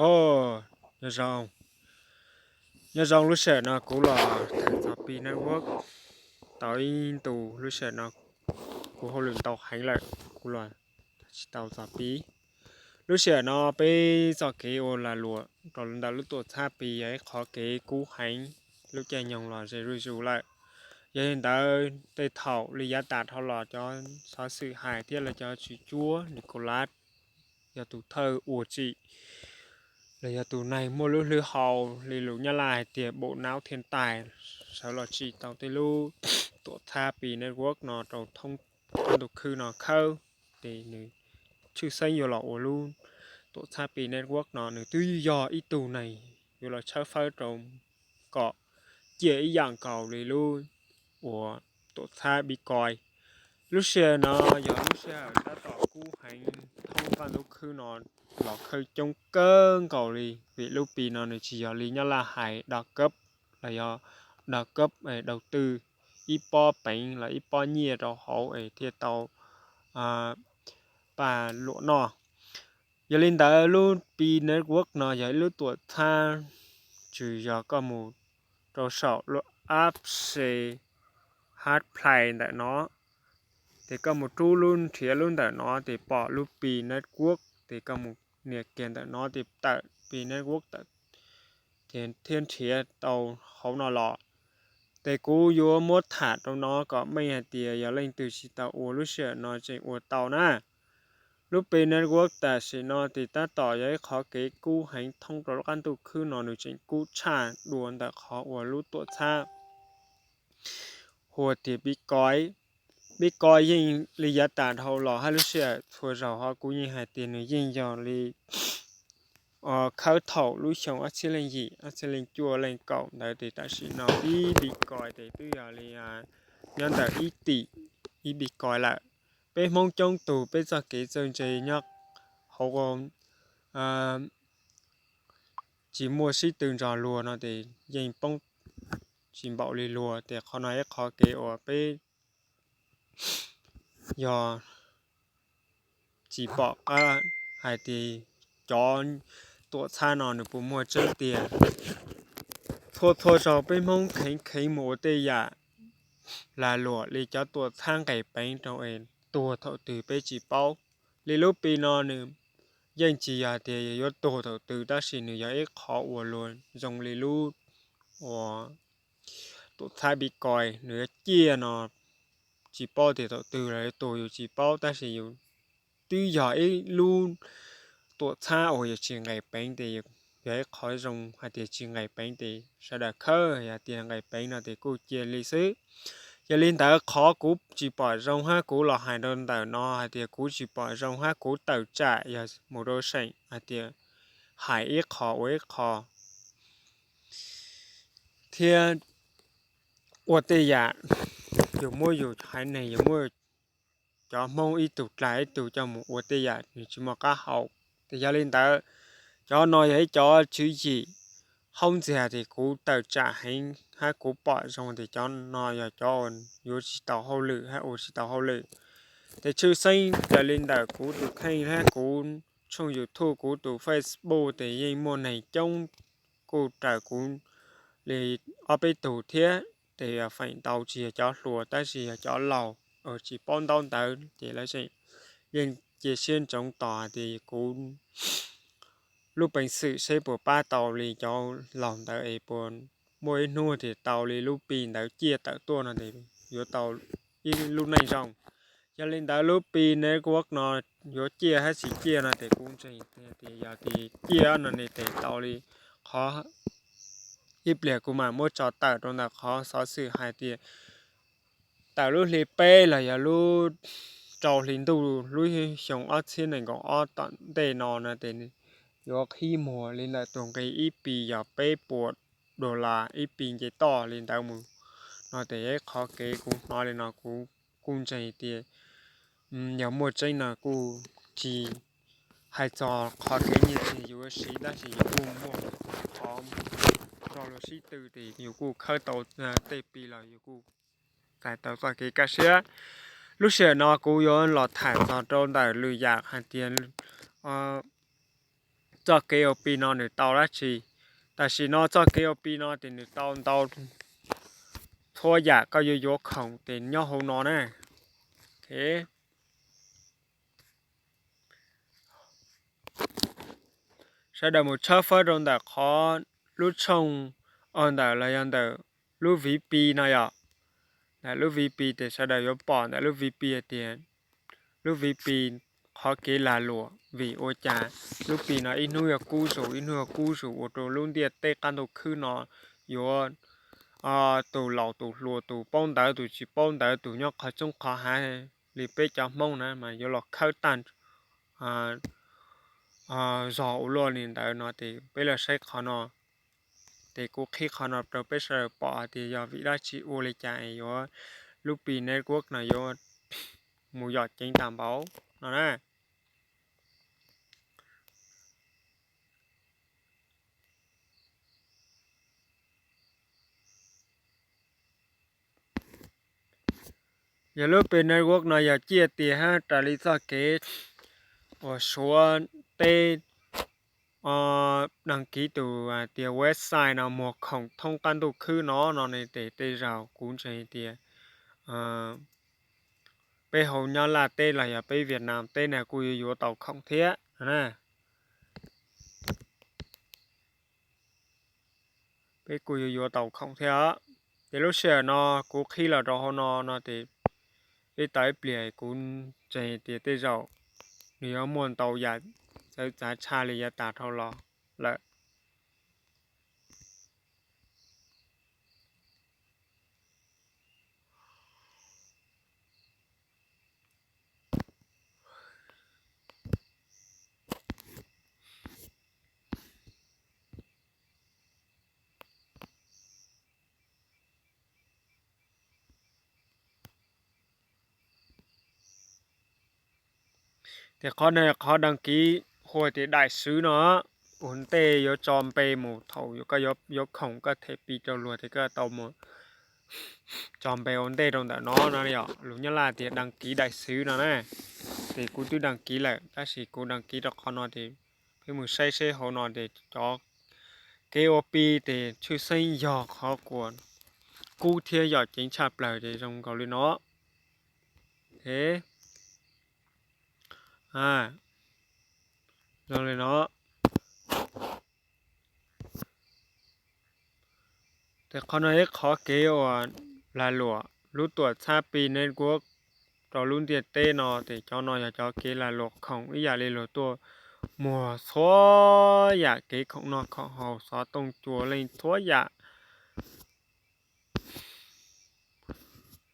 Os, nyob zoo, nyob zoo, lub sij hawm no kuv los tham txog Pi Network tau ib ntus. Lub sij hawm no kuv hauj lwm ntau heev lawm, kuv los tham tsis tau txog Pi. Lub sij hawm no peb txoj kev ua lag luam rau ntawm lub tuam txhab Pi yog ib qhov kev kub heev, lub caij nyoog los ze zuj zus lawm. Yog li ntawd tej thaum li yav tas dhau los cov xov xwm hais thiab los cov tswv cuab Nicolas yog tus thawj ua tsim los yog tus neeg muaj lub hlwb hau li lus Nyab Laj hais tias bộ não thiên tài sawv los tsim tau tej lub tuam txhab Pi Network no rau thoob qab ntuj khwb no khawb, ces nws tshwj xeeb yuav los ua lub tuam txhab Pi Network no, nws twb yog ib tug neeg yuav los tshawb fawb rau kom ciaj ib yam nkaus li lub uas tuam txhab Bitcoin. Lub sij hawm no yog lub sij hawm tab tom kub heev, thoob qab ntuj khwb no los khawb coob kawg nkaus li, vim lub Pi no nws tsis yog li Nyab Laj hais đa cấp, los yog đa cấp đầu tư, ib pob peev los ib pob nyiaj rau hauv es thiaj tau paj luam noj. Yog li ntawd lub Pi Network no yog ib lub tuam txhab, tsuas yog koj mus rau saum lub app se Hash Play ntawm no, ces koj mus rub lub nrhiav lub ntawm no ces pom lub Pi Network, ces koj mus nias kiag ntawm no ces tawm Pi Network tawm, thiab nrhiav tau hauv no los. Ces kuv yuav muab tham rau no kom meej hais tias yog leej twg tsis tau ua lub sij hawm no tseem ua tau na. Lub Pi Network tam sim no ces tab tom yog ib qhov kev kub heev thoob rau lub qab ntuj khwb no, nws tseem kub tshaj dua ntawm qhov uas lub tuam txhab hu tias Bitcoin. Bitcoin yeej li yav tas dhau los hab lub sij hawm txhua zaus ho kuv yeej hais tias nws yeej yog li khawb thaum lub xyoo ob txhiab leej yim, ob txhiab leej cuaj, leej kaum ntawd ces tam sim no ib Bitcoin ces twb yog li nyob ntawm ib tim ib Bitcoin lawm. Peb Hmoob coob tug peb txoj kev txawj ntse nyob hauv tsis muaj sib tw nrog luag no ces yeej poob tsis npaum li luag. Ces qhov no ib qhov kev uas peb yog tsis pom qab hais tias cov tuam txhab no nws puas muaj tseeb tiag. Txhua txhua zaus peb Hmoob kheev kheev mus ua tej yam lag luam li cov tuam txhab nqes peev rau es tuag thaum twg peb tsis paub. Li lub Pi no nws yeej tsis yog tias yuav tuag thaum twg, tab sis nws yog ib qhov uas luag zoo li lub uas tuam txhab Bitcoin, nws yuav ciaj no tsis paub tias thaum twg los yuav tuag yus tsis paub, tab sis yus twb yog ib lub tuam txhab uas yus tsis nqes peev ces yog ib qhov zoo. Hais tias tsis nqes peev ces sawv daws khawb, yog tias nqes peev no ces kuj cia li xwb. Yog li ntawd qhov kuv tsis pom zoo hab kuv los hais rau ntawm no hais tias kuv tsis pom zoo hab kuv tawm tsam yog mus rau seem hais tias hais ib qho ua ib qho thiab ua tej yam yus muab yus haiv neeg, yus muab cov Hmoob ib tug dlaag ib tug coj mus ua tej yam nws tsis muaj qab hau. Ces yog li ntawd, cov no yog ib cov tswv yim haub ntxiag tias kuv tawm tsam heev hab kuv pom zoo tias cov no yog cov yuav tsis tau hauj lwm hab ua tsis tau hauj lwm. Ces tshwj xeeb raws li ntawm kuv tus kheej hab kuv tshooj YouTube, kuv tus Facebook ces yeej muaj neeg coob kuj raws kuv li ob peb tug thiab. Ces feem ntau tsis yog cov hluas tab sis yog cov laug tsis paub ntaub ntawv ces lawv yeej cia siab ntsoov tos hais tias kuv lub peev xwm seb puas pab tau li cov laug ntawd es puas muaj ib hnub tias tau li lub Pi ntawd ciaj tawm tuaj no ces yuav tau ib lub neej zoo. Yog li ntawd lub Pi Network no yuav ciaj hab tsis ciaj no ces kuv ntseeg tias yog tias ciaj no ne ces tau li qhov ib pliag kuv mam muab tso tawm rau ntawm qhov xov xwm hais tias tawm lub hli peb los yog lub rau hli ntuj lub xyoo ob txhiab nees nkaum ob tom ntej no no ces yuav qhib muag li ntawm tus nqi ib Pi yog peb puas dollar ib Pi nce toj li ntawd mus no ces ib qhov kev kuv hnov li no kuv kuj ntseeg tias yog muaj tseeb no kuj tsis hais txog qhov kev nyiaj txiag yus yuav siv tab sis yus kuj muaj qhov nrog luag sib tw ces yus kuj khawb tau tej Pi los yus kuj txais tau txoj kev kaj siab. Lub sij hawm no kuv yuav los tham txog rau ntawm lwm yam hais tias, o, txoj kev ua Pi no nws tau dab tsi. Tam sim no txoj kev ua Pi no ces nws tau ntau txhua yam koj yuav yuav khoom ces nyob hauv no na. Sawv daws mus tshawb fawb rau ntawm qhov lub tshooj, o ntawm los yog ntawm lub viv Pi no yom. Ntawm lub viv Pi ces sawv daws yuav pom ntawm lub viv Pi hais tias lub viv Pi qhov kev lag luam vim ua cas lub Pi no ib hnub yog kub zus ib hnub yog kub zus ua rau lub ntiaj teb qab ntuj khwb no yuav tus laus tus hluas tus paub ntawv tus tsis paub ntawv tus nyob qhov txoob qhov hav li peb cov Hmoob na mas yuav los khawb tag zog ua luaj li ntawd no ces peb los saib qhov no. Ces kuv qhib qhov no rau peb sawv daws pom hais tias yog vim dab tsi ua li cas yuav lub Pi network no yuav mus yom ceev tag npaum no na. Yog lub Pi network no yog ciaj tiag hab raws li txoj kev uas Suav teb đăng ký tus tias website no muag khoom thoob qab ntuj khwb no no ne ces tej zaum kuv ntseeg tias peb hauv Nyab Laj teb los yog peb Việt Nam teb na kuj yuav yuav tau khoom thiab na. Peb kuj yuav yuav tau khoom thiab. Ces lub sij hawm no kuv qhib los rau hauv no no ces ib tau ib pliag kuv ntseeg tias tej zaum nws yuav muaj ntau yam txawv txav tshaj li yav tas dhau los lawm. Ces qhov no qhov đăng ký hu tias đại sứ no, ua ntej yuav tso npe mus thaum koj yuav khoom koj them Pi rau luag ces koj tau mus tso npe ua ntej rau ntawm no no yom, lus Nyab Laj tias đăng ký đại sứ no na. Ces kuv twb đăng ký lawm tab sis kuv đăng ký rau qhov no ces peb mus saib seb hauv no ces cov kev ua Pi ces tshwj xeeb yog qhov kuas kub thiab yom ceev tshaj plaws ces zoo nkaus li no. Zoo li no. Ces qhov no ib qhov kev uas lag luam lub tuam txhab Pi network rau lub ntiaj teb no ces cov no yog cov kev lag luam khoom ib yam li luag tuaj muag txhua yam kev khoom noj khoom haus xov tooj cua leej txhua yam,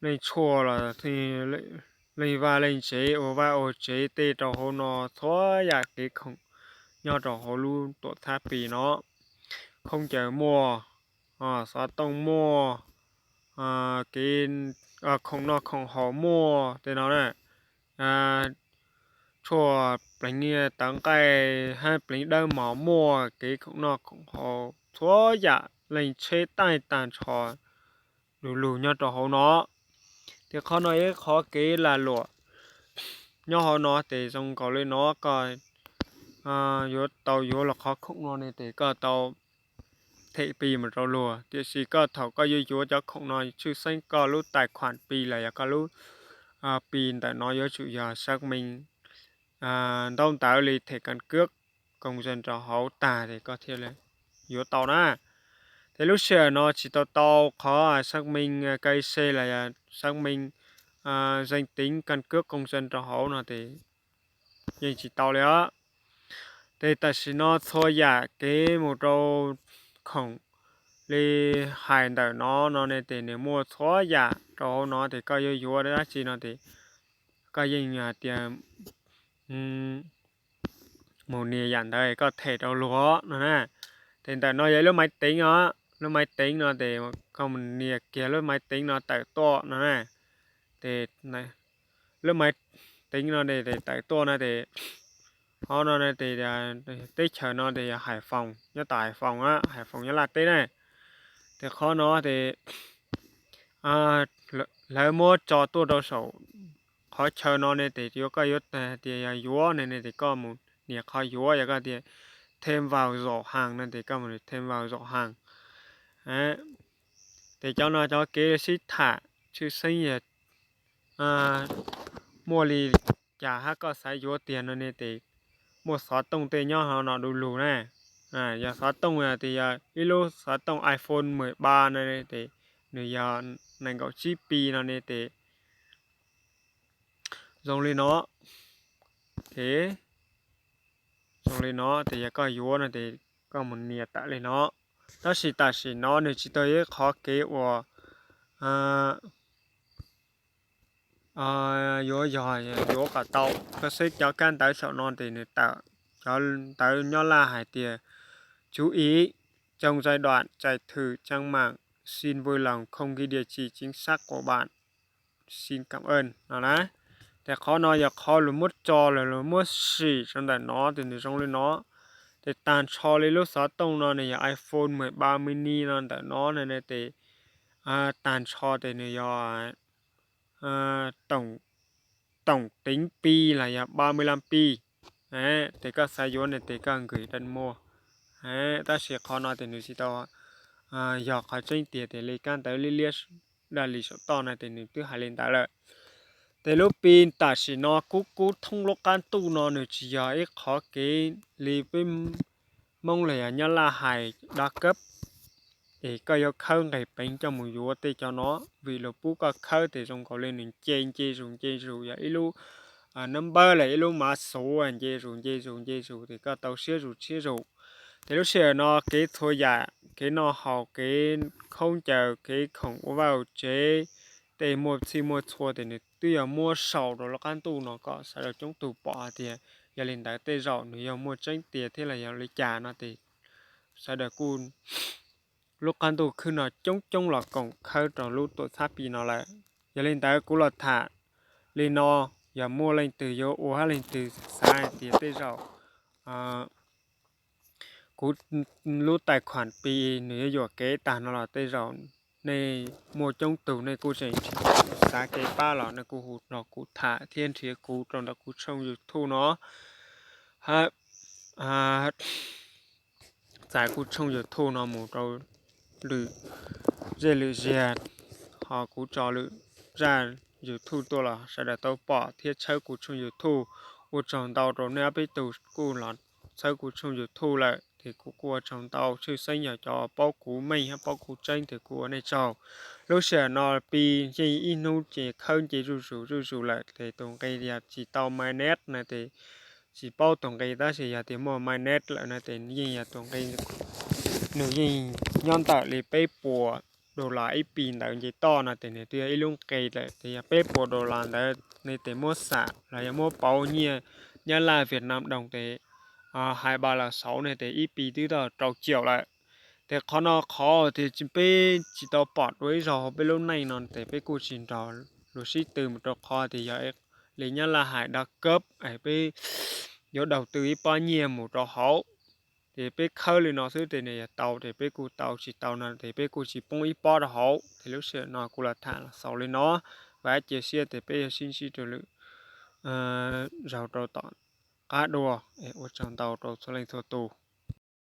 leej tshuaj los leej vaj leej tsev ua vaj ua tsev tej rau hauv no txhua yam kev khoom nyob rau hauv lub tuam txhab Pi no. Khaub ncaws muaj, xov tooj muaj, kev khoom noj khoom haus muaj tej no na. Tshuaj pleev tawv nqaij hab pleev dawb mos muaj, kev khoom noj khoom haus txhua yam leej tsheb taij tag nrho du lug nyob rau hauv no. Ces qhov no ib qhov kev lag luam nyob hauv no ces zoo nkaus li no koj yuav tau yuav los qhov khoom no ne ces koj tau them Pi mus rau luag, tiam sis koj thaum koj yuav yuav cov khoom no tshwj xeeb koj lub tais khuam Pi los yog koj lub Pi ntawm no yuav tsum yog xác minh ntaub ntawv li thẻ căn cước công dân rau hauv tag ces koj thiaj li yuav tau na. Ces lub sij hawm no tsis tau tau qhov xác minh cai xe los yog xác minh danh tính căn cước công dân rau hauv no ces yeej tsis tau li os. Ces tam sim no txhua yam kev mus rau khoom li hais ntawm no no ne ces nws muaj txhua yam rau hauv no ces koj yuav yuav dab tsi no ces koj yeej hais tias mus nias yam ntawd koj them rau luag no na. Ces ntawm no yog ib lub maiv teev os, lub maiv teev no ces koj mus nias kiag lub maiv teev no tawm tuaj no na. Ces lub maiv teev no tawm tuaj no ces qhov no ces teb chaws no ces yog Hais Foos, nyob tom Hais Foos, Hais Foos Nyab Laj teb na. Ces qhov no ces lawv muab tso tuaj rau saum qhov chaw no ne ces yuav koj yuav tias yog yuav ne ne ces koj mus nias qhov yuav, yog koj tias thêm vào giỏ hàng no ces koj mus thêm vào giỏ hàng. Ces cov no cov kev sib tham tshwj xeeb yog muaj li cas hab koj xav yuav tiag no ne ces muaj xov tooj tej nyob hauv no du lug na. Yog xov tooj tias yog ib lub xov tooj iPhone mười ba no ces nws yog nees nkaum tsib Pi no ne ces zoo li no. Zoo li no ces yog koj yuav no ces koj mus nias tawm li no. Tab sis tam sim no nws tsis tau ib qhov kev uas yuav yog yuav kom tau. Koj xeb cov kab ntawv saum no ces nws tawm cov ntawv nyob Laj hais tias chú ý, trong giai đoạn chạy thử trang mạng, xin vui lòng không ghi địa chỉ chính xác của bạn, xin cảm ơn no na. Ces qhov no yog qhov luag muab tso los luag muab sim rau ntawm no ces nws zoo li no. Ces tag nrho li lub xov tooj no nws yog iPhone mười ba mini no ntawm no ne ces tag nrho ces nws yog tổng, tổng tính Pi los yog ba mươi lăm Pi. Ces koj xav yuav ne ces koj nkws daj muag. Tab sis qhov no ces nws tsis tau yog qhov tseeb tiag tias li kab ntawv liab liab daj li saum toj no ces nws twb hais li ntawd lawm. Ces lub Pi tam sim no kub kub thoob lub qab ntuj no nws tsis yog ib qhov kev li peb Hmoob los yog nyob Laj hais đa cấp. Es koj yuav khawb nqeg peev coj mus yuav tej cov no, vim luag pub koj khawb ces zoo nkaus li nws nce nce zus nce zus, yog ib lub number los ib lub mav xuv nce zus nce zus nce zus ces koj tau siab zus siab zus. Ces lub sij hawm no kev txhua yam, kev noj haus, kev khaub ncaws, kev khoom ua vaj tsev, tej muaj txhij muaj txhua ces nws twb yog muab sau rau lub qab ntuj no kom sawv daws coob tug pom hais tias yog li ntawd tej zaum nws yog muaj tseeb tiag thiab los yog li cas no ces sawv daws kuj lub qab ntuj khwb no coob coob los koom khawb rau lub tuam txhab Pi no lawm. Yog li ntawd kuv los tham li no, yog muaj leej twg yuav ua hab leej twg xav hais tias tej zaum kuv lub tais khuam Pi nws yuam kev tag no los tej zaum nej muaj coob tug nej kuj tseem xav kev pab los nej kuj hu rau kuv tham thiab nrhiav kuv rau ntawm kuv tshooj YouTube no. Txais kuv tshooj YouTube no mus rau lwm zej lwm ziag, ho kuv tso lwm zaj YouTube tuaj los sawv daws tau pom thiab tshawb kuv tshooj YouTube. Ua tsaug ntau rau nej ob peb tug kuj los tshawb kuv tshooj YouTube lawm ces kuv kuj ua tsaug ntau. Tshwj xeeb yog cov paub kuv meej hab paub kuv tseeb ces kuv ua nej tsaug. Lub sij hawm no Pi yeej ib hnub ces khawb nce zuj zus zuj zus lawm ces tus nqi yog tsis tau mainnet no ces tsis paub tus nqi, tab sis yog tias muaj mainnet lawm no ces yeej yog tus nqi, nws yeej nyob ntawm li peb puas dollar ib Pi ntawd nce toj no ces nws twb yog ib lub nqi lawm. Ces yog peb puas dollar ntawd ne ces muab xam los yog muab pauv nyiaj Nyab Laj Việt Nam đồng ces hais ba los xauv ne ces ib Pi twb tau rau triệu lawm. Ces qhov no qhov tias peb tsis tau pom dua ib zaug hauv peb lub neej no ces peb kuj tsis nrog luag sib tw mus rau qhov tias yog li Nyab Laj hais đa cấp es peb yuav đầu tư ib pob nyiaj mus rau hauv. Ces peb khawb li no xwb ces nws yog tau ces peb kuj tau, tsis tau no ces peb kuj tsis poob ib pob rau hauv. Ces lub sij hawm no kuv los tham los xaus li no, vam cia siab tias peb yuav sib ntsib rau lwm zaug rau tom qab dua. Ua tsaug ntau rau txhua leej txhua tus.